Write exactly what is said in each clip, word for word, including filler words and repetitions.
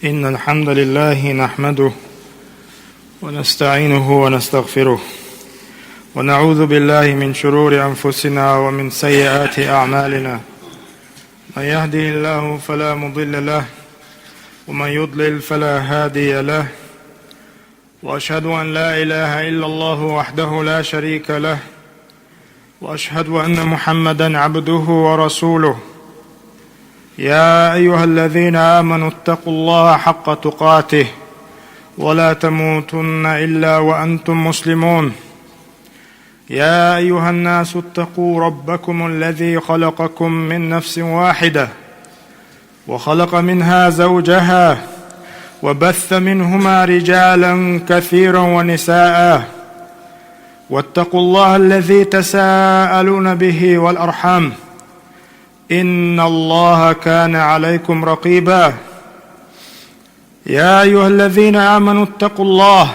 إن الحمد لله نحمده ونستعينه ونستغفره، ونعوذ بالله من شرور أنفسنا ومن سيئات أعمالنا. من يهده الله فلا مضل له، ومن يضلل فلا هادي له. وأشهد أن لا إله إلا الله وحده لا شريك له، وأشهد أن محمدا عبده ورسوله. يا أيها الذين آمنوا اتقوا الله حق تقاته ولا تموتن إلا وأنتم مسلمون. يا أيها الناس اتقوا ربكم الذي خلقكم من نفس واحدة وخلق منها زوجها وبث منهما رجالا كثيرا ونساء، واتقوا الله الذي تساءلون به والأرحام، إن الله كان عليكم رقيبا. يا أيها الذين آمنوا اتقوا الله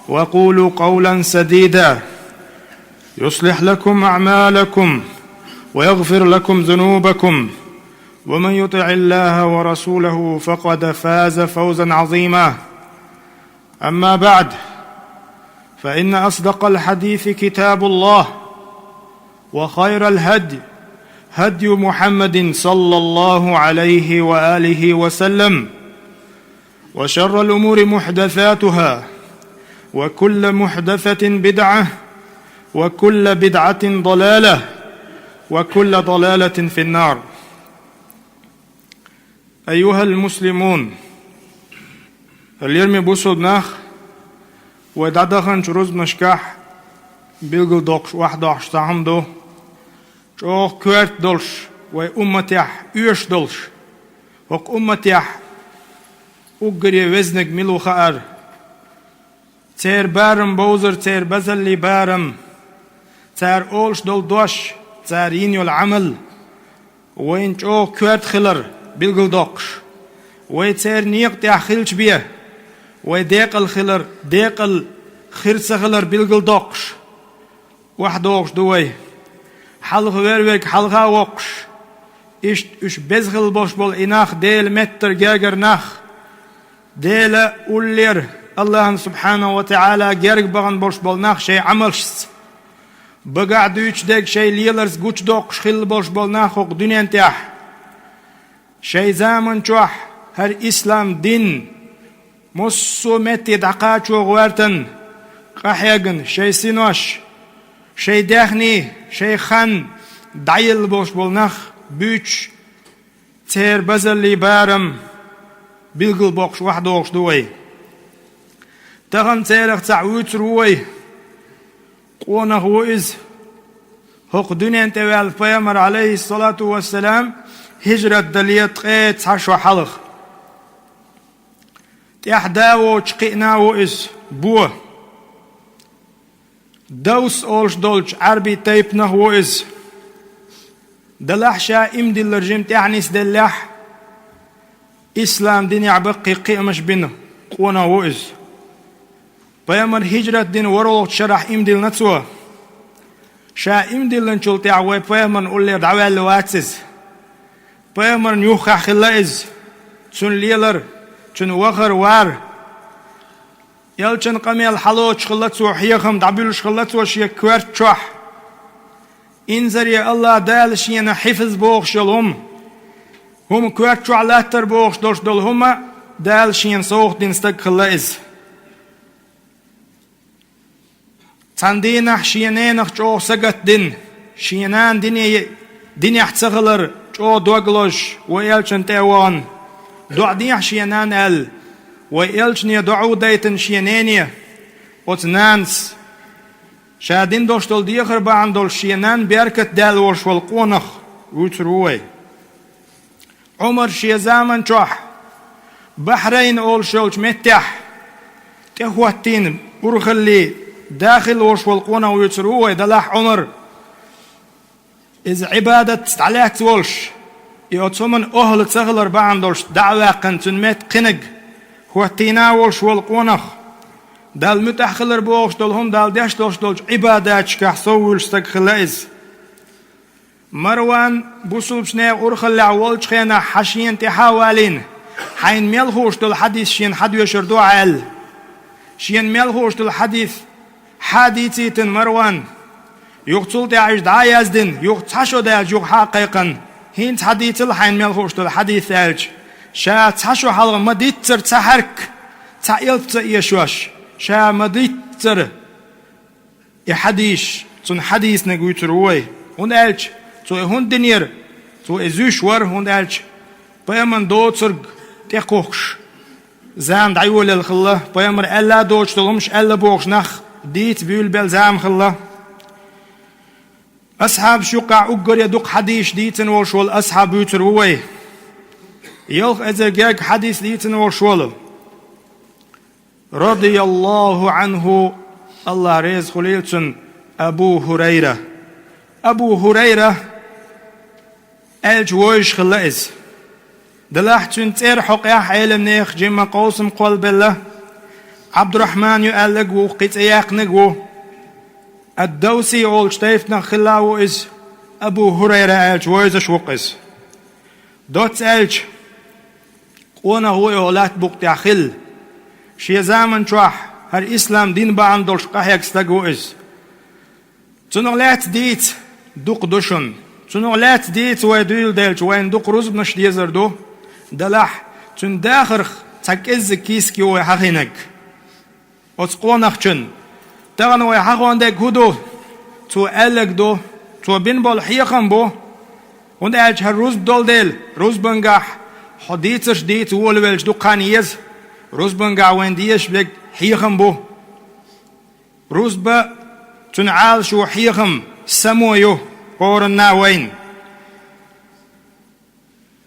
وقولوا قولا سديدا يصلح لكم أعمالكم ويغفر لكم ذنوبكم، ومن يطع الله ورسوله فقد فاز فوزا عظيما. أما بعد، فإن أصدق الحديث كتاب الله، وخير الهدي هدي محمد صلى الله عليه وآله وسلم، وشر الأمور محدثاتها، وكل محدثة بدعة، وكل بدعة ضلالة، وكل ضلالة في النار. أيها المسلمون, лераме бусалба нах, вай дӀадаханчу рузбанашкахь билгалдоккхуш, охьадоккхуш цхьа хӀума ду, чӀогӀа коьрта долуш, вай умматехь оьшуш долуш, хӀокху умматехь уггаре везнарг мила ву хаьара. Церан барам бовзар, церан базаллин барам, цара олуш долу дош, цара йина йолу Ӏамал вайна чӀогӀа коьрта хилар билгалдоккхуш, вай церан некъа тӀехь хилча бен, вай декъала хилар, декъала хир ца хилар билгалдоккхуш, охьадогӀуш ду вай. Хьалха вер верг хьалха а воккхуш, иштта уьш беза хилла болуш болу и нах, Делан меттара гергара нах, Делан уллера, АллахӀан субхьанаху ва таӀала герга бахана болуш болу нах шайн Ӏамалшца, багахь дуьйцуш дерг шайн леларца гучудоккхуш хилла болуш болу нах хӀокху дуьнен тӀехь. Шайн заман чохь хӀара ислам дин массо а метте дӀакхачо гӀоьртан, къахьегна шайн синош, шайн даьхни, шайн хан дӀаелла болуш болу нах буьйцуш, церан базаллин барам билгалбоккхуш охьадогӀуш ду вай. Тахана церах цхьаъ вуьйцур ву вай. Къонах ву иза. ХӀокху дуьнен тӀе ваьлла пайхамар, Ӏалайхиссалату вассалам, хӀижрат дале ткъе цхьа шо хьалха. ТӀехь да воцуш кхиъна ву иза, бо. Давс олуш долчу Ӏаьрбийн тайпанах ву иза. Делахь ша иман диллар жима тӀаьхьа нисделлехь, ислам динехь баккхий кхиамаш бина къонах ву иза. Пайхамар хӀижрат дина ворхӀалгӀачу шарахь иман диллина цо. Ша иман диллинчул тӀаьхьа вай пайхамарна уллера дӀаваьлла вац иза. Пайхамарна юххехь хилла иза. Цуьнан лелар, цуьнан вахар, вар. Элчан къамел хьалоцуш хилла цо, хьехам дӀабуьллуш хилла цо шен коьрта чохь. Инзаре АллахӀ Дала шена хьифз бохуш йолу хӀума, хӀума коьрта чохь латтар бохуш долуш долу хӀума Дала шена совгӀат дина стаг хилла иза. Цхьана дийнахь шен ненах чӀогӀа сагатдина, шен нана дине, динехь ца хилар чӀогӀа дог лозуш, вай элчанна тӀе а вахана, доӀа дехьа шен нана аьлла, вай элчане доӀа а дайтина шен нене, оцу нанас, ша дина долуш долу дехар бахьана долуш шен нанна беркат даьлла волуш волу къонах вуьйцур ву вай. Ӏумар шен заман чохь Бахьрайн олуш йолчу меттехь тӀехӀоттийна урхалле дахийла волуш волу къонах вуьйцур ву вай, делахь Ӏумар. Иза Ӏибадатца дӀалаьцна волуш, и оцу хӀуманна охӀла ца хилар бахьана долуш дӀа а ваьккхина, цуьнан метта кхиниг хӀоттийна волуш волу къонах. Далла муьтӀахь хилар бохуш долу хӀума, Далла деш долуш долчу Ӏибадаташкахь сов вуьйлуш стаг хилла иза. Марван бусулбачу нехан урхаллехь волчу хенахь хьан шена тӀаьхьа а валийна, хьайна мел хууш долу хьадис шена хьадоьшур ду аьлла. Шена мел хууш долу хьадис хьадийцийтина Марван. Юха цул тӀаьхьа уьш дӀа а яздина, юха цхьа шо даьлча, юха хьа а кхайкхина, хӀинца хьадийцал хьайна мел хууш долу хьадис аьлча, ша цхьа шо хьалха ма-дийццара цхьа хьарк, цхьа элп ца эшош, ша ма-дийццара и хьадис, цунна хьадийцинарг вуьйцур ву вай. ХӀунда аьлча цо и хӀунда динера, цо и зуьйш вара, хӀунда аьлча пайхамарна доцург тӀекхухкуш зама дӀайолаелла хилла, пайхамара аьлла а доцуш долу хӀумнаш аьлла бохуш нах дийца буьйлабелла зама хилла. Асхьабаш юкъахь уггаре дукха хьадисаш дийцина волуш волу асхьаб вуьйцур ву вай. Ялх эзар герга хьадис дийцина волуш волу, радияллаху Ӏанху, Аллах реза хуьлийла цунна, Абу Хурайра. Абу Хурайра аьлча вовзаш хилла иза. Делахь цуьнан цӀера хьокъехь Ӏеламнехан жимма къовсам кхоллабелла. Ӏабдурахьман ю аьлларг ву, кхин цӀе яьккхинарг ву. Ад-Давси олучу тайпанах хилла ву иза, Абу Хурайра аьлча вовзаш ву-кх иза. Доцца аьлча, къонах ву и хӀокху лаьтта букъа тӀехь хилла. Шен заман чохь хӀара ислам дин бахьана долуш къахьегна стаг ву иза. Цунах лаьцна дийца дукха ду шуна. Цунах лаьцна дийца вай дуьйладелча, вайна дукха рузбанаш дезар ду, делахь цуьнан дахарх цхьа кӀеззиг кийсак ю вай хьахийнарг. Оцу къонахчун тахана вай хьахондерг хӀун ду? Цо аьлларг ду, цо бина болу хьехам бу. ХӀунда аьлча хӀара рузба долу дела, рузбангахь хьо дийцарш дийца волавелча дукха хан еза, рузбангахь вайна дезаш берг хьехам бу. Рузба, цуьнан Ӏалашо хьехам само ю хӀоранна вайна.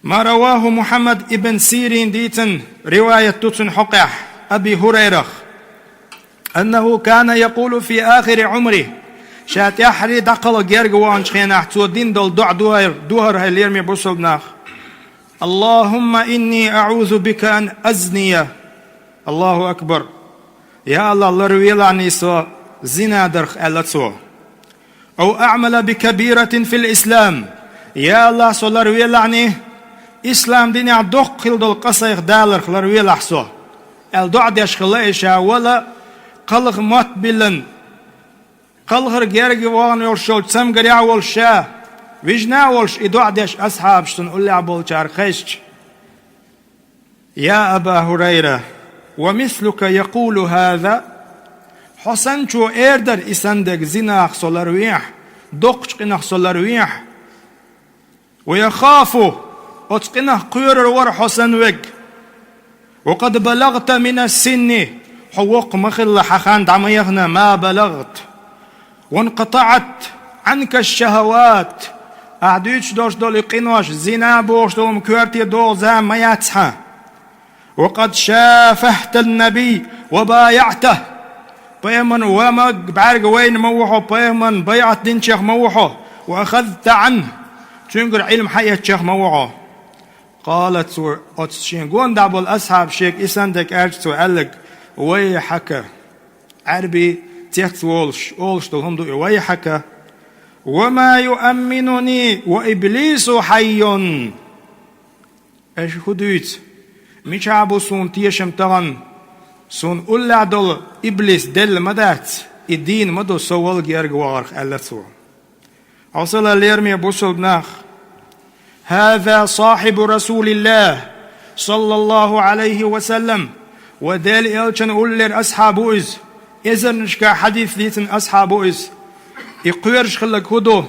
Ма раваху Мухьаммад ибн Сирин дийцина риваят ду цуьнан хьокъехь Аби Хурайрах, аннаху кана якъулу фи ахири Ӏумри, ша тӀаьххьара дӀакхалха герга ваханчу хенахь цо дина долу доӀа духар, духар хьайн лераме бусалба нах. Аллахумма инни аӀузу бика ан азния. Аллаху акбар. Я Аллах, ларвелахьний со зина дарх, аьлла цо. Ау аӀмала би кабиратин фил ислам. Я Аллах, со ларвелахьний, ислам динехь доккха хила долу къа сайх даларх ларвелахь со, аьлла доӀа деш хилла и ша вала кхалха мотт биллина. Кхалхар герга вахана йолуш йолчу цамгарехь а волуш ша, вижина а волуш и доӀа деш асхьабаш цунна уллехь болчара хезча. Я Аба Хурайра, ва мислука якъулу хаза, хьо санчо эр дара и санна дерг, зинах со ларвехь, доккхачу къинах со ларвехь. Ва яхафу, оцу къинах кхоьрур вара хьо санна верг. Ва къад балагӀта мина синни, хьо воккха ма хилла, хьан хан дӀа ма яхна, ма балагӀта. Ва нкъатаӀат Ӏанка шахават, ахь дуьйцуш долуш долу и къинош, зина бохуш долу хӀума коьрте догӀу зама ма яц хьан. Ва къад шафахьта ннабий ва баяӀтахь. Пайхамарна ва ма бӀаьрга вайна ма ву хьо, пайхамарна байӀат динчех ма ву хьо, ва ахазта Ӏанху, цуьнгара Ӏилма хьаэцчех ма ву хьо. Къала, цо, оцу шен гонахь болу асхьаб шега и санна дерг аьлча цо аьлларг: «Вайхьака». Ӏаьрби цец волуш, олуш долу хӀума ду и: «Вайхьака». «Ва ма юамминуни ва иблису хьаййун». Аша хӀун дуьйцу? Мичахь бу суна тешам тахана? Суна уллехь долу иблис делла ма дац, и дийна ма ду со вала герга вахарх, аьлла цо. Хьовсал, лераме бусалба нах. Хаза сахьибу Расулиллах, саллаллаху Ӏалайхи ва саллам, ва Делан элчан уллера асхьаб ву иза, эзарнашка хьадис дийцина асхьаб ву иза. И кхоьруш хилларг хӀун ду?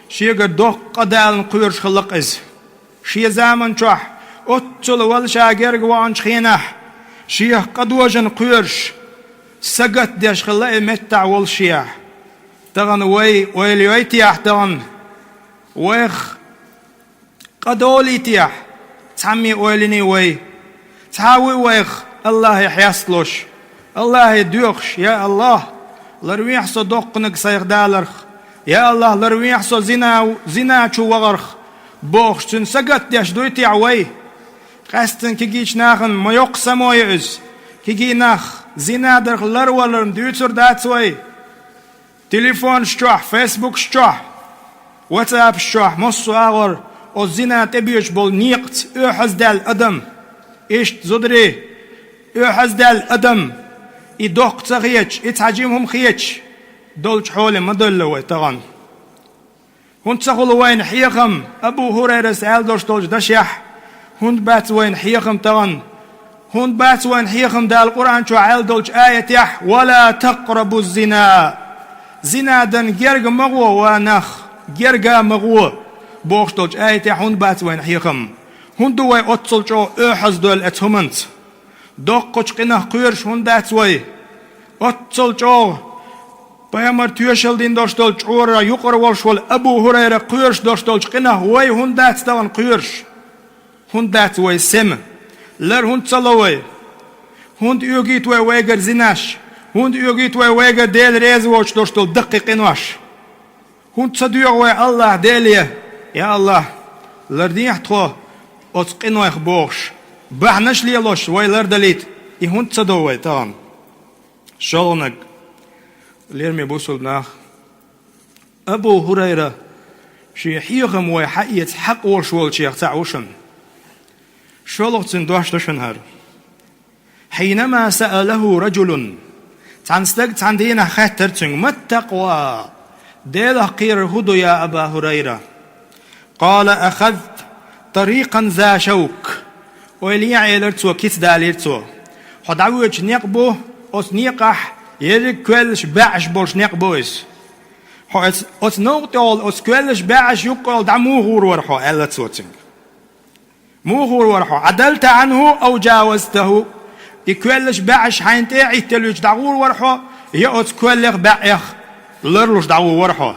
Шегара доккха къа даларна кхоьруш хиллакх иза. Шен заман чохь, оццул вала ша герга ваханчу хенахь, шех къа дожана кхоьруш, сагатдеш хилла и меттахь волу шех. Тахана вай ойла йойтехь тахана, вайх къа долийтехь, цхьамме ойлиний вай? Цхьа а вуй вайх Аллахе хьесталуш, Аллахе доьхуш: «Я Аллах, ларвехьа со доккханиг сайх даларх. Я Аллах, ларвехьа со зина, зина чу вахарх», — бохуш, цуьнан сагатдеш дуй техь вай? Къаьсттина кегийчу нахана ма йоккха само ю иза. Кегий нах зина дарх ларваларна дуьйцур дац вай? Телефонаш чохь, фейсбукаш чохь, ватсапаш чохь массо а агӀор оцу зина тӀебоьдуш болу некъаца оьхьаздаьлла адам. Иштта, зударий, оьгӀаздаьлла адам, и доккха ца хеташ, и цхьа жима хӀума хеташ долчу хьоле ма девлла вай тахана. ХӀунда ца хуьлу вайна хьехам Абу ХӀурайрас аьлла долуш долчу дашехь? ХӀунда бац вайна хьехам тахана? ХӀунда бац вайна хьехам Дала Къуръан чохь аьлла долчу аятехь: «Ва ла такърабу зина». Зина дан герга ма гӀо, ва нах, герга ма гӀо, бохуш долчу аятехь хӀунда бац вайна хьехам? ХӀунда ду вай оццул чӀогӀа оьгӀаздойла оцу хӀуманца? Доккхачу къинах кхоьруш хӀунда дац вай? Оццул чӀогӀа пайхамар тоьшалла дина долуш долчу чкъурах юкъара волуш волу Абу ХӀурайра кхоьруш долуш долчу къинах вай хӀунда дац тахана кхоьруш? ХӀунда дац вай сема? Лар хӀунда ца ло вай? ХӀунда оьгийта вай вайгара зинаш? ХӀунда оьгийта вай вайгара Дела реза воцуш долуш долу даккхий къинош? ХӀунда ца доьгӀу вай АллахӀ Деле: «Я АллахӀ, лардехьа тхо оцу къинойх», бохуш, бахьанаш лелош вай лардалийта? И хӀунда ца до вай тахана? ШолгӀаниг, лераме бусулба нах, Абу ХӀурайра шен хьехам вай хьаэца хьакъ волуш волчех цхьаъ ву шуна. ШолгӀа цуьнан дош ду шуна хӀара. «Хьинама саалаху раджулун». Цхьана стага цхьана дийнахь хаьттара цуьнга: «Мат такъва?» Делах кхерар хӀун ду, я Аба ХӀурайра? «Къала: ахазта тарикъан за шавк». Ойла е, элира цо, кица далийра цо. Хьо дӀавоьдучу некъ бу, оцу некъахь ерриг коьллаш баьӀаш болуш некъ бу иза. Хьо оцу, оцу новкъа тӀехула оцу коьллаш баьӀаш юккъехула дӀа муха гӀур вара хьо, аьлла цо цуьнга. Муха гӀур вара хьо? «Ӏадалта Ӏанху ау джавазтаху». И коьллаш баьӀаш хьайна тӀе а Ӏитталуьйтуш дӀагӀур вара хьо, я оцу коьллех баьӀех ларлуш дӀагӀур вара хьо?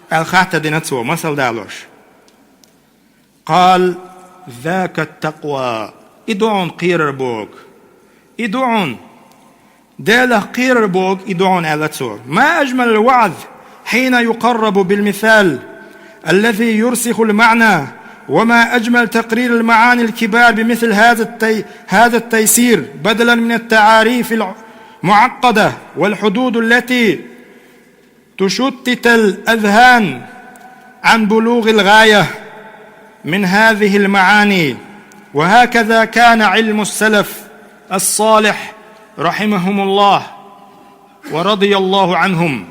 Аьлла хаттар дина цо, масал далош. «Къала: зака такъва». И ду хьуна кхерар боху. И ду хьуна. Делах кхерар боху и ду хьуна, аьлла цо. «Ма ажмалал ваъз хьина юкъаррабу бил мисал аллази юрсихул маъна, ва ма ажмал такърирал маъанил кибар би мисли хаза тай-, хаза тайсир, бадалан минат таарифил муаккъада вал худуд аллати тушаттитул азхана ан булугил гая мин хазихил маани. Ва хаказа кана Ӏилмус салаф ас-салих, рахимахумуллах ва радияллаху Ӏанхум».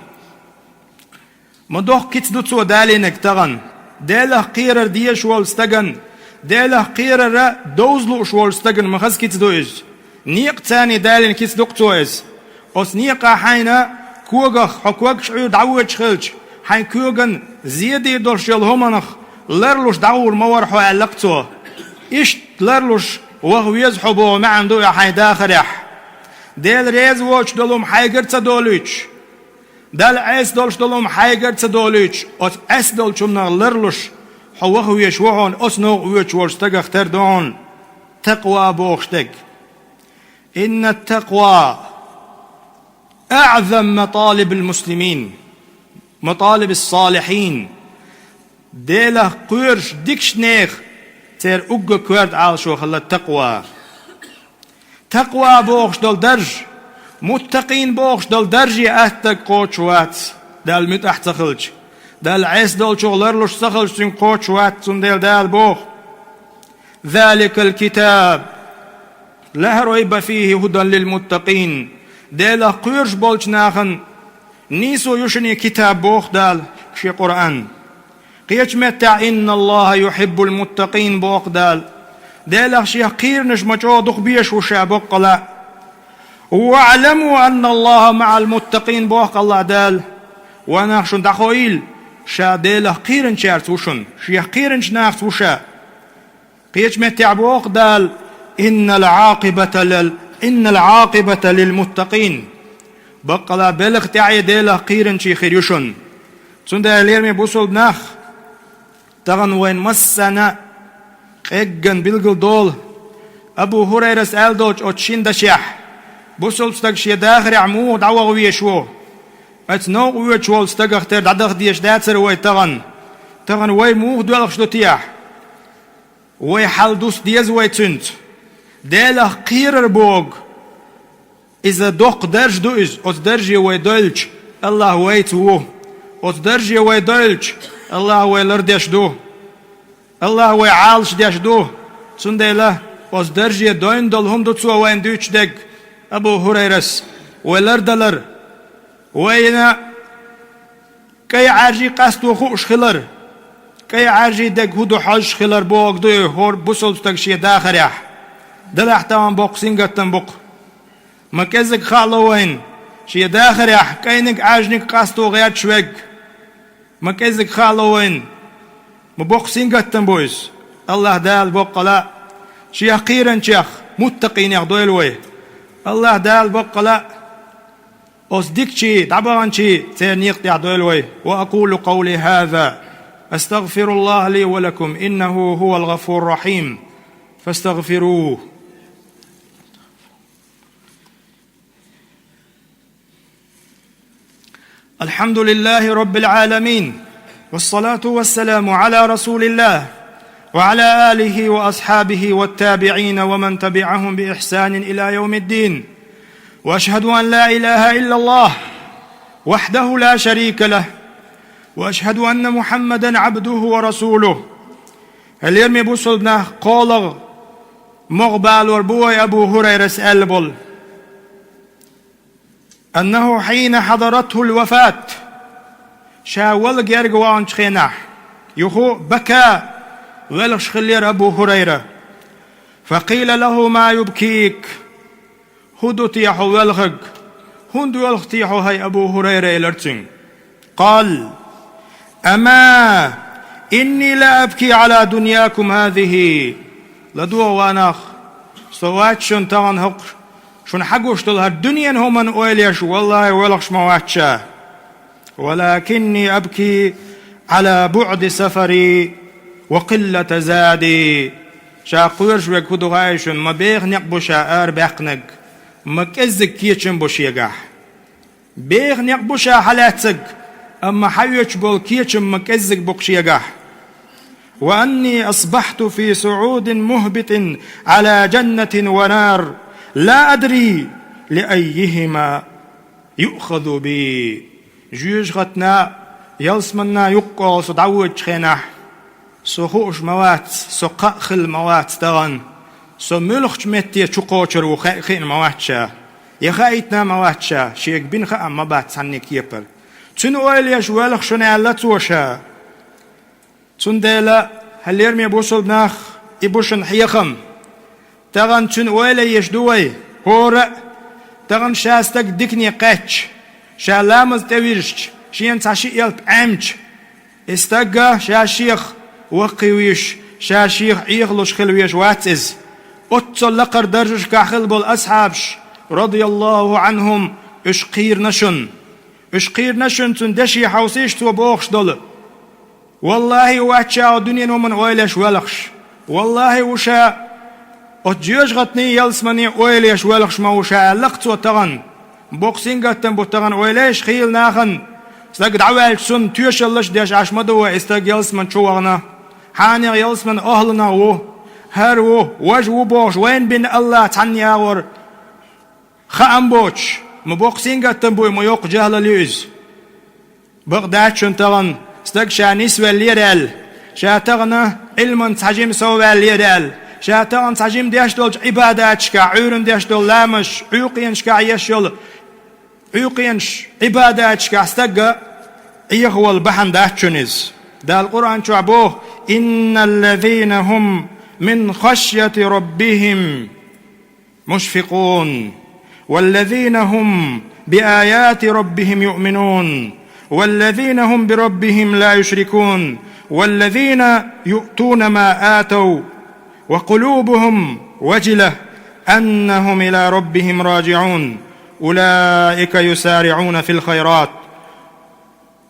Ма доккха кица ду цо далийнарг тахана. Делах кхерар дезаш волу стагана, Делах кхерара довза лууш волу стагана ма хаза кица ду иза. Некъаца далийна кица ду-кх цо иза. Оцу некъа хьайна когах, хьо когаш Ӏуьйра дӀавоьдуш хилча, хьайн коган зен дийр долуш йолу хӀуманах ларлуш дӀагӀур ма вара хьо, аьлла-кх цо. Иштта ларлуш ваха веза хьо боху маьӀна ду и хьайн дахарехь. Дела реза воцуш долу хӀума хьайгара ца долуьйтуш, Далла Ӏеса долуш долу хӀума хьайгара ца долуьйтуш, оцу Ӏеса долчу хӀуманах ларлуш хьо ваха везаш ву хьуна, оцу новкъа воьдуш волчу стагах тера ду хьуна такъва бохуш дерг. «Инна такъва аъзам маталибил муслимин, маталибис салихин». Делах кхоьруш дикачу нехан, церан уггар коьрта Ӏалашо хилла такъва. Такъва бохуш долу дарж, муттакъин бохуш долу дарже атта стаг кхочуш вац, Далла муьтӀахь ца хилча, Далла Ӏеса долчух ларлуш ца хилча, цуьнга кхочуш вац, цундела Дала боху: «Заликал китаб ла райба фихи худан лил муттакъин». Делах кхоьруш болчу нахана нийсо ю шуна и китаб, боху Дала шен Къуръан. Кхечу меттехь: «Инналлаха юхиббул муттакъин», боху Дала. Делах шех кхийрнаш ма чӀогӀа дукха безаш ву ша боккъала. «Ва аъламу анналлаха маъал муттакъин», боху АллахӀ Дала. Ва нах, шуна дӀахоийла, ша Делах кхийрначаьрца ву шуна, шех кхийрначу нахаца ву ша. Кхечу меттехь боху Дала: «Иннал Ӏакъибата лил, иннал Ӏакъибата лил муттакъин». Баккъала белхан тӀаьхье Делах кхийрначийн хир ю шуна. Цундела, лераме бусулба нах, тахана вайн массарна къеггина билгал долу Абу ХӀурайрас аьлла долчу оцу шина дашехь, бусулба стаг шен дахарехь муха дӀаваха везаш ву? Оцу новкъа воьдуш волу стагах тера дӀадаха дезаш дацара вай тахана? Тахана вай муха доьлхуш ду техьа? Вай хьал дуста деза вай цуьнца. Делах кхерар боху, иза доккха дарж ду иза, оцу дарже вай дойлча, АллахӀ вайца ву. Оцу дарже вай дойлча, АллахӀ вай лардеш ду. АллахӀ вай Ӏалашдеш ду. Цундела Оцу дарже дойн долу хӀума ду цо вайна дуьйцуш дерг, Абу ХӀурайрас, вай лардалар, вайна кӀайн Ӏаьржий къасто хууш хилар, кӀайн Ӏаьржий дерг хӀун ду хьожуш хилар бохург ду и хӀора бусалба стаг шен дахарехь. Делахь тахана боккха сингаттам бу-кх. Ма кӀеззиг хаало вайна, шен дахарехь кӀайниг Ӏаьржниг къасто гӀерташ верг. Ма кӀеззиг хаало вайна, ма боккха сингаттам бу иза. АллахӀ Дала боккъала а Шех кхийрачех, муттакъийнех дойла вай. АллахӀ Дала боккъала а оцу дикачийн, дӀабаханчийн церан некъа тӀехь дойла вай. وأقول قولي هذا أستغفر الله لي ولكم إنه هو الغفور الرحيم فاستغفروه. الحمد لله رب العالمين، والصلاة والسلام على رسول الله وعلى آله وأصحابه والتابعين ومن تبعهم بإحسان إلى يوم الدين. وأشهد أن لا إله إلا الله وحده لا شريك له، وأشهد أن محمدا عبده ورسوله. Хьалераме бусалба нах, кхоалгӀа могӀа балор бу вай Абу ХӀурайрас аьлла болу. أنه حين حضرته الوفاة, ша вала герга ваханчу хенахь, юха бака, велхаш хиллера Абу ХӀурайра. فقيل له: ما يبكيك؟ ХӀун ду те хьо велхарг? ХӀунда воьлху те хьо, хӀай Абу ХӀурайра? — элира цуьнга. قال: أما إني لأبكي على دنياكم هذه. ЛадогӀа, ва нах, со вац шуна тахана хӀокху шуна хьагуш долу хӀара дуьненан хӀуманна ойла еш, валлахӀи, воьлхуш ма вац ша. ولكني أبكي على بعد سفري وقلة زادي. Ша кхоьруш верг хӀун ду хаьий шуна, ма беха некъ бу ша арабаьккхинарг, ма кӀеззиг кечам бу шегахь. Беха некъ бу ша хьалаьцнарг, амма хьаоьцуш болу кечам ма кӀеззиг бу-кх шегахь. وأني أصبحت في صعود مهبط على جنة ونار لا أدري لأيهما يؤخذ بي. Жоьжахатина, ялсаманина юккъехула со дӀавоьдучу хенахь, со хууш ма вац, со кхаъ хилла ма вац тахана, со муьлхачу метте чу кхочур ву хи-, хиъна ма вац ша, я хаийтина ма вац ша, шега бина хаам ма бац цхьанне кепара. Цуьнан ойла еш воьлху шуна аьлла цо ша. Цундела, хьалераме бусалба нах, и бу шуна хьехам. Тахана цуьнан ойла еш ду вай, хӀора а, тахана ша стаг дикане кхаьчча, ша ламаз тӀевирзича, шена цхьа ши элп Ӏемча, и стаг а ша шех ваккхий вуьйш, ша шех Ӏехалуш хила веш вац иза. Оццул лакхара даржашкахь хилла болу асхьабаш, радияллаху Ӏанхум, уьш кхийрина шуна. Уьш кхийрина шуна цуьнан деши хьовсийша цо бохуш долу. ВаллахӀи, вац ша оцу дуьненан хӀуманна ойла еш воьлхуш. ВаллахӀи, ву ша оцу жоьжахатанийн ялсаманийн ойла еш воьлхуш ма ву ша аьлла-кх цо тахана. Боккха сингаттам бу тахана ойла еш хийла нахана. Стаг дӀаваьлча, цунна тоьшаллаш а деш Ӏаш ма ду вай, и стаг ялсамани чу вахана. Хьенех, ялсаманин охӀланах ву, хӀара ву, важа ву бохуш, вайна бина АллахӀ цхьанна агӀор. Хаам боцуш, ма боккха сингаттам бу и, ма йоккха жахӀлал ю иза. Бакъ дац шуна тахана, стаг ша нисвеллера аьлла, ша тахана Ӏилманца цхьа жима совваьллера аьлла, ша тахана цхьа жима деш долчу Ӏибадаташкахь, Ӏуьйранна деш долу ламазаш, Ӏуьйкъенашкахь еш йолу, Ӏуьйкъенаш, Ӏибадаташкахь стаг а Ӏехавала бахьана дац шуна иза. Дала Къуръан чохь боху: إن الذين هم من خشية ربهم مشفقون، والذين هم بآيات ربهم يؤمنون، والذين هم بربهم لا يشركون، والذين يؤتون ما آتوا وقلوبهم وجلة أنهم إلى ربهم راجعون، أولئك يسارعون في الخيرات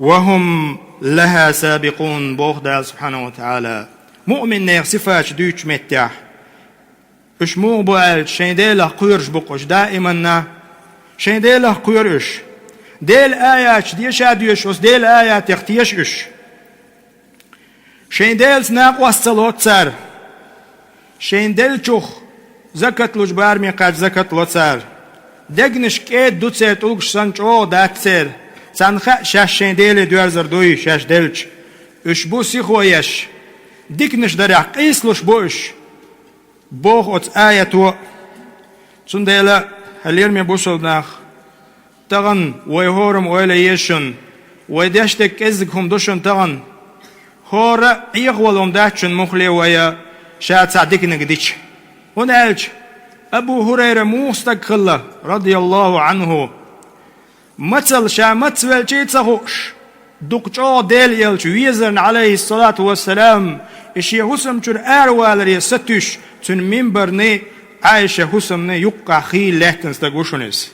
وهم لها سابقون, боху Дала субхьанаху ва таӀала. Муъминех сифаташ дуьйцучу меттехь, уьш муха бу аьлча, шайн Делах кхоьруш бу-кх уьш даиманна. Шайн Делах кхоьру уьш. Делан аяташ деша а доьшуш, оцу Делан аятех теша уьш. Шайн Делаца накъост ца лоцу цара. Шайн деллачух закат луш бараме кхаьчча закат ло цара. Дегнаш кӀеда ду церан, тӀулгаш санна чӀогӀа дац церан. Царна хаьа шаьш шайн Деле доьрзур дуй, шаьш делча. Уьш бу сихо еш. Диканаш дарехь къийсалуш бу уьш. Боху оцу аято. Цундела, хьалераме бусалба нах, тахана вай хӀораммо ойла еза шуна, вай деш дерг кӀеззиг хӀума ду шуна тахана. ХӀора а Ӏехавала хӀума дац шуна муххале вай ша цхьа диканиг дича. ХӀунда аьлча Абу ХӀурайра муха стаг хилла, радияллаху Ӏанху. Мацалла ша маца велча а ца хууш, дукха чӀогӀа Дела элча везарна, Ӏалайхиссалату вассалам, и шен хӀусам чуьра араваларе сатуьйсуш, цуьнан минбарний, Ӏайша хӀусамний юккъехь хийла лаьттина стаг ву шуна иза.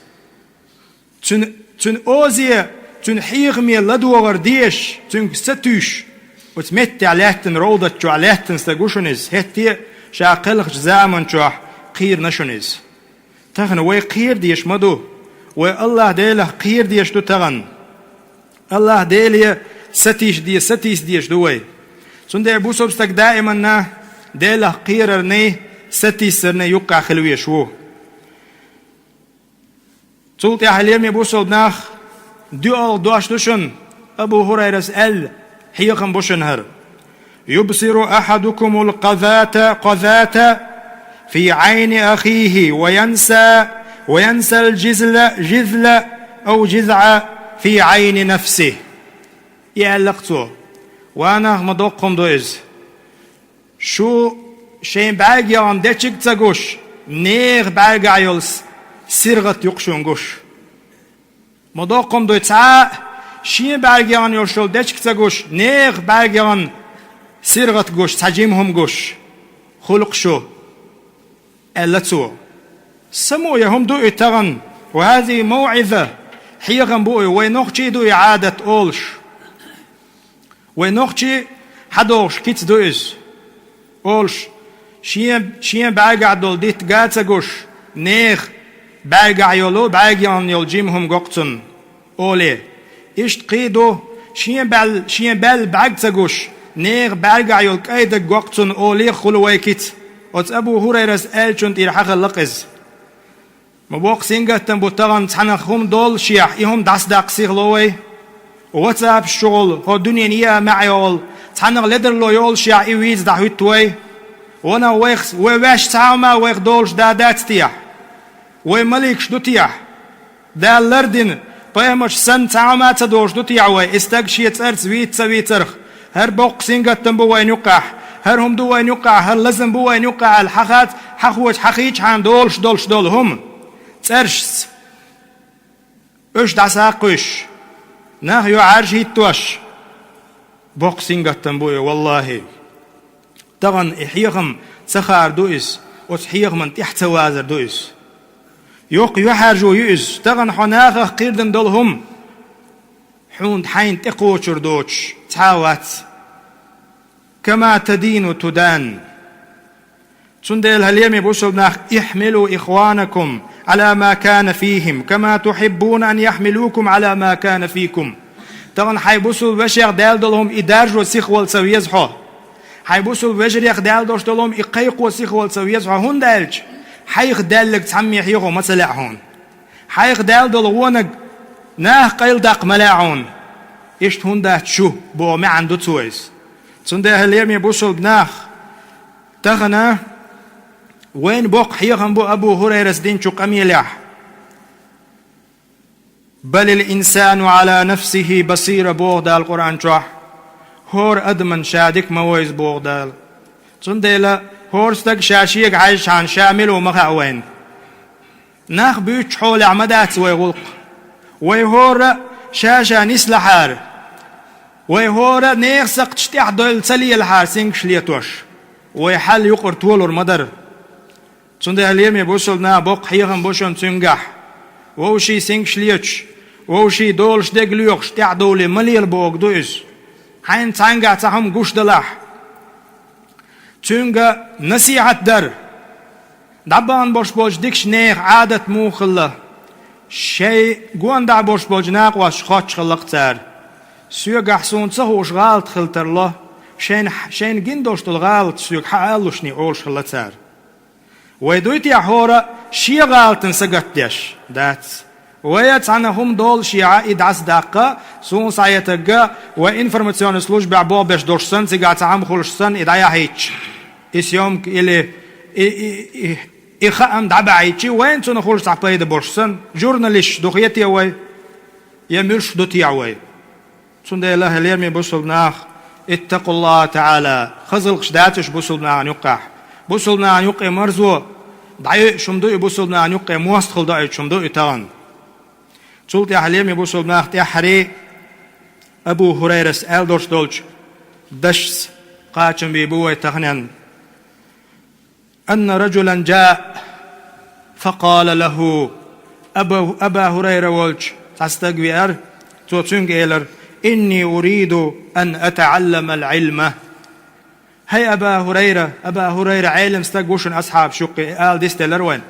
Цуьнан, цуьнан озе, цуьнан хьехаме ладогӀар дезаш, цуьнга сатуьйсуш, оцу меттехь лаьттина, ровдат чохь лаьттина стаг ву шуна иза, хӀетте а ша кхелхачу заман чохь кхийрина шуна иза. Тахана вай кхера дезаш ма ду. Вай АллахӀ-Делах кхера дезаш ду тахана. АллахӀ-Деле сатийса де-, сатийса дезаш ду вай. Цундела бусалба стаг даиманна Делах кхерарний, сатийсарний юккъехь хила везаш ву. Цул тӀаьхьа, лераме бусалба нах, доьалгӀа дош ду шуна, Абу ХӀурайрас аьлла, хьехам бу шуна хӀара. يبصر أحدكم القذاة، قذاة في عين أخيه وينسى، وينسى الجزل، جذل أو جذع في عين نفسه. И аьлла-кх цо: «Ва нах, ма доккха хӀума ду иза. Шу шайн бӀаьргех дечиг а ца гуш, нехан бӀаьргахь йолу с-, сиргӀат ю-кх шуна гуш». Ма доккха хӀума ду цхьа а шен бӀаьргех йолуш йолу дечиг ца гуш, нехан бӀаьргех сиргӀат гуш, цхьа жима хӀума гуш хуьлу-кх шу, аьлла цо. Самукъа хӀума ду и тахана, ва хӀазихи мавӀиза, хьехам бу и, вай нохчий ду и Ӏадат олуш. Вай нохчий хьадогӀуш кица ду иза. Олуш, шен, шен бӀаьргахь долу дитт га ца гуш, нехан бӀаьргахь йолу, бӀаьргех йолу жима хӀума го-кх цунна, олий. Иштта кхин ду, шен баьл-, шен баьлла бӀаьрг ца гуш, нехан бӀаьргахь йолу кӀайдаг го-кх цунна, олий, хуьлу вай кица. Оцу Абу ХӀурайрас аьллачунна тӀера хьахилла-кх иза. Ма боккха сингаттам бу тахана, цхьаннах хӀума доллушехь, и хӀума дӀасадаккха сихло вай. Ватсапаш чухула, хӀо дуьненан еа маьӀ йолу, цхьаннах ледарло йолушехь, и вийца дӀахӀуьтту вай. Ванах вайх, вай ваьш цхьа хӀума вайх долуш да дац техьа? Вай маликаш ду техьа? Дала лардина пайхамарш санна цхьа хӀума ца долуш ду техьа вай, и стаг шен цӀарца вийца ца вийцарх? ХӀара боккха сингаттам бу вайна юккъехь, хӀара хӀума ду вайна юккъехь, хӀара лазам бу вайна юккъехь аьлла хьахац, хьахочу, хьахийча хьайна долуш долуш долу хӀума цӀершца. Уьш дӀасаккхуьйш, нах юьхьӀаьржа хӀиттош, боккха сингаттам бу и, валлахӀи. Тахана и хьехам ца хаар ду иза, оцу хьехаман тӀехь ца вазар ду иза. Йоккха юьхьӀаьржо ю иза, тахана хьо нахах кхийрдина долу хӀума хьуна хьайна тӀекхочур доцуш цхьа а вац. «كما تدين تدان». Цундела, хьалемий бусалба нах, «احملوا إخوانكم على ما كان فيهم كما تحبون أن يحملوكم على ما كان فيكم». Тахана хьайн бусалба вешех даьлла долу хӀума и даржо сихвала ца веза хьо. Хьайн бусалба вежарех даьлла долуш долу хӀума и кхайкхо сихвала ца веза хьо, хӀунда аьлча хьайх даьлларг цхьамме хьехо ма ца лаьа хьуна. Хьайх даьлла долу вонаг наха къайладаккха ма лаьа хьуна. Иштта хӀунда дац шу, боху маьӀна ду цо иза. Цундела, хьалемий бусалба нах, тахана вайна боккха хьехам бу Абу ХӀурайрас динчу къамелехь: «بل الإنسان على نفسه بصيرة», боху Дала Къуръан чохь. ХӀора адаман ша дика ма ву иза, боху Дала. Цундела хӀора стаг ша шега хьаьжчахьана, ша мила ву ма хаьа вайна. Нах буьйцучу хьолехь ма дац вай гӀуллакх. Вай хӀора ша-ша нислахьара. Вай хӀора нехан сакхташ тӀехь довла ца лелахьара сингаш летош. Вай хьал юкъара толур ма дара. Цундела, хьалемий бусалба нах, боккха хьехам бу шуна цуьнгахь. Вовшийн сингаш леташ, вовшийн долуш дерг лоьхуш, тӀаьхьадовлий ма лела бохург ду иза. Хьайна цхьаьнгахь цхьа хӀума гуш далахь, цуьнга насихьат дар. ДӀабахана болуш болчу дикачу нехан Ӏадат муха хилла? Шайн гонаха болуш болчу накъосташка хоттуш хилла-кх цара. Соьгахь суна ца хууш гӀалат хила тарло, шайна, шайна гина долуш долу гӀалаташ соьга хьаалалушний, олуш хилла цара. Вай дуй те хӀора шен гӀалатан сагатдеш? Дац. Вай а цхьана хӀума доллушехь и дӀасадаккха, суна схьаэцарг, вай информационный службехь болх беш долуш санна, цигахь цхьа хӀума хуьлуш санна, и дӀаяхьийтча, и съёмка или И, и, и, и хаам дӀабаьхьийчи, вайна цунах хуьлуш цхьа пайда болуш санна, журналисташ ду хетий вай, я муьлш ду техьа вай? Цундела, хьалхарчу бусулба нах, اتقوا الله تعالى, хазаллаш дац уьш бусулба нахана юккъехь. Бусулба нахана юккъе марзо дӀайоьуш хӀума ду и, бусулба нахана юккъе мостагӀалла доуьйтуш хӀума ду и тахана. Цул тӀаьхьа, хьалхарчу бусулба нах, тӀаьххьара Абу ХӀурайрас аьлла долуш долчу дашца кхачам бийр бу вай таханен. أن رجلا جاء فقال له, Аба, Аба ХӀурайра волчу цхьа стаг веара, цо цуьнга элира: إني أريد أن أتعلم العلم. ХӀай Аба ХӀурайра, Аба ХӀурайра Ӏелам стаг ву шуна асхьабаш юккъе, и ала дицделира вайна.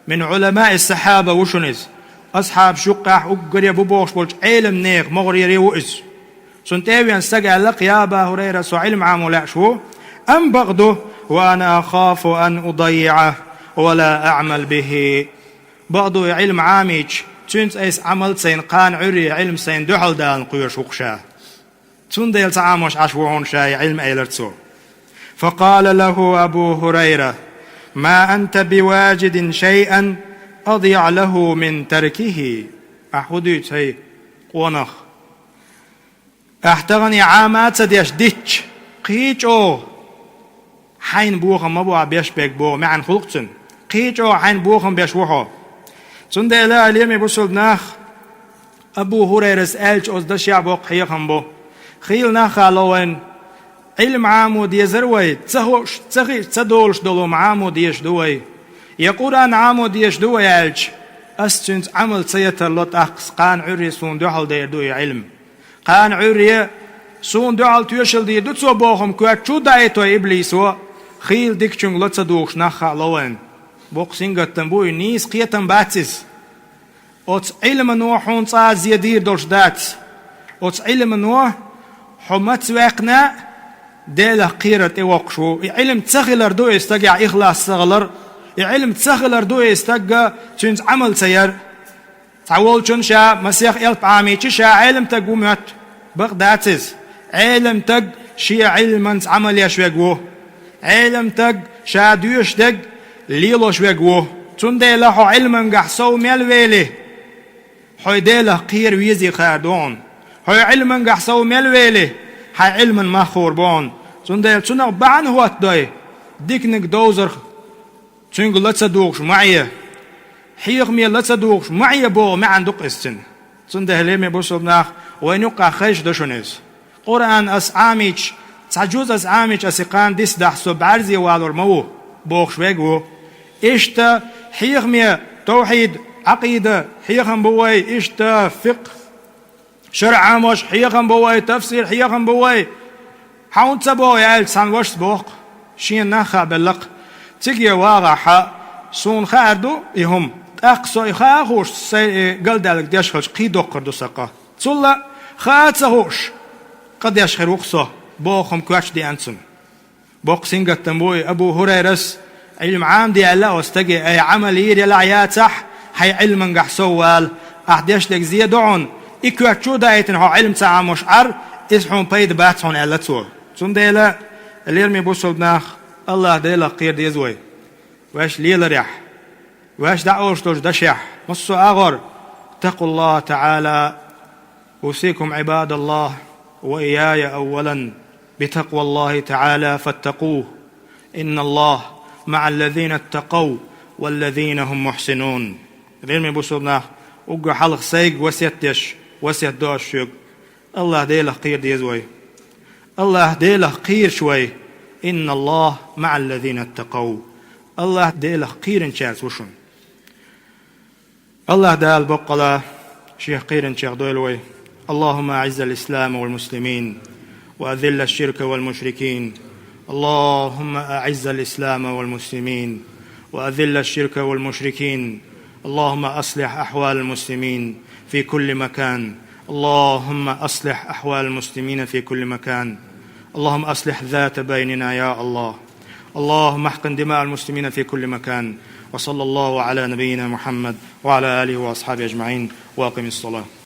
من علماء الصحابة ву шуна иза. Асхьабаш юккъехь уггаре бу бохуш болчу Ӏелам нехан могӀарера ву иза. Цунна тӀе а веана, стага аьлла-кх: يا أبا هريرة, со Ӏилма Ӏамо лаьаш ву. Амма бакъду, وأنا أخاف أن أضيعه ولا أعمل به. Бакъду, и Ӏилма Ӏамийча, цуьнца айса Ӏамал а ца йина, кхана Ӏуьйре и Ӏилма сайна дуьхьал даларна кхоьруш ву-кх ша. Цундела ца Ӏамош Ӏаш ву хьуна ша и Ӏилма, элира цо. فقال له أبو هريرة: ما أنت بواجد شيئا أضيع له من تركه. Ахь хӀун дуьйцу, хӀай къонах? Ахь тахана и Ӏама а ца деш дитча, кхин а чӀогӀа хьайна бохам ма бу ахь беш берг боху маьӀна хуьлу-кх цуьнан. Кхин а чӀогӀа хьайна бохам беш ву хьо. Цундела, хьалхарчу бусулба нах, Абу ХӀурайрас аьллачу оцу дашехь боккха хьехам бу. Хийла нах а ло вайна, Ӏилма Ӏамо дезара вай, ца хууш, ца хиъча, ца долуш долу хӀума Ӏамо дезаш ду вай. Я Къуръан Ӏамо дезаш ду вай аьлча, ас цуьнца Ӏамал ца ян тарло, тӀаккха кхана Ӏуьйре суна дуьхьал дер ду и Ӏилма. Кхана Ӏуьйре суна дуьхьал тоьшалла дийр ду цо боху хӀума коьртачу а даийта иблисо, хийла дикачуьнга ло ца дугӀуш нах а ло вайна. Боккха сингаттам бу и, нийса кхетам бац иза. Оцу Ӏилмано хьуна цкъа а зе дийр долуш дац. Оцу Ӏилмано хьо маца ваьккхина а Делах кхерар тӀевоккхуш ву. И Ӏилма ца хилар ду и стагехь ихлас ца хилар, и Ӏилма ца хилар ду и стагга цуьнца Ӏамал ца яр. Цхьа волчун ша масех элп Ӏамийча, ша Ӏелам стаг ву моьтту. Бакъ дац иза. Ӏелам стаг шен Ӏилманца Ӏамал еш верг ву. Ӏелам стаг ша доьшуш дерг лелош верг ву. Цундела хьо Ӏилмангахь сов мел вели, хьо Делах кхера везий хаар ду хьуна. Хьо Ӏилмангахь сов мел вели, хьайн Ӏилман мах хуур бу хьуна. Цундела цунах бахьана хӀоттадой, диканиг довзарх цуьнга ла ца дугӀуш ма Ӏе, хьехаме ла ца дугӀуш ма Ӏе боху маьӀна ду-кх иза цуьнан. Цундела, хьалхарчу бусулба нах, вайна юккъехь хезаш ду шуна иза. Къуръан ас Ӏамийча, цхьа жуз ас Ӏамийча, ас и кхана дицдахь, со бӀаьрзе валор ма ву бохуш верг ву. Иштта хьехаме, тавхьид, Ӏакъида хьехам бу вай, иштта фикъхӀ, шарӀ Ӏамош хьехам бу вай, тафсир хьехам бу вай. Хьан хӀунда ца боху аьлча, цхьана вашас боху-кх, шена нах а белла-кх. Циге вагӀахь, суна хаар ду и хӀума. ТӀаккха со и хаа а хууш, сайн и галдаьлларг деш хилча, кхин доккхур ду сан къа. Цул а хаа а ца хууш, къа деш хир ву-кх со, боху хӀума коьртачу деана цунна. Боккха сингаттам бу и. Абу ХӀурайрас Ӏилма Ӏамаде аьлла оцу стаге: ай, Ӏамал йийр елахь яцахь, хьайн Ӏилмангахь сов вала, ахь деш дерг зе ду хьуна, и коьртачу а даийтина хьо Ӏилма ца Ӏамош Ӏар, иза хьуна пайда бац хьуна, аьлла цо. Цундела, хьалхарчу бусулба нах, АллахӀ Делах кхера деза вай. Ваьш леларехь, ваьш дӀаолуш долчу дашехь, массо а агӀор: اتقوا الله تعالى. أوصيكم عباد الله وإياي أولا بتقوى الله تعالى فاتقوه. إن الله مع الذين اتقوا والذين هم محسنون. Хьалхарчу бусулба нах, уггар хьалха сайга васет деш, васет до ас шуьга. АллахӀ Делах кхера деза вай. АллахӀ Делах кхийраш вай. إن الله مع الذين اتقوا. АллахӀ Делах кхийринчаьрца ву шуна. АллахӀ Дала боккъала Шех кхийринчех дойла вай. اللهم أعز الإسلام والمسلمين وأذل الشرك والمشركين. اللهم أعز الإسلام والمسلمين وأذل الشرك والمشركين. اللهم أصلح أحوال المسلمين في كل مكان. اللهم أصلح أحوال المسلمين في كل مكان. اللهم أصلح ذات بيننا يا الله. اللهم احقن دماء المسلمين في كل مكان. وصلى الله على نبينا محمد وعلى آله وأصحابه أجمعين. وأقم الصلاة.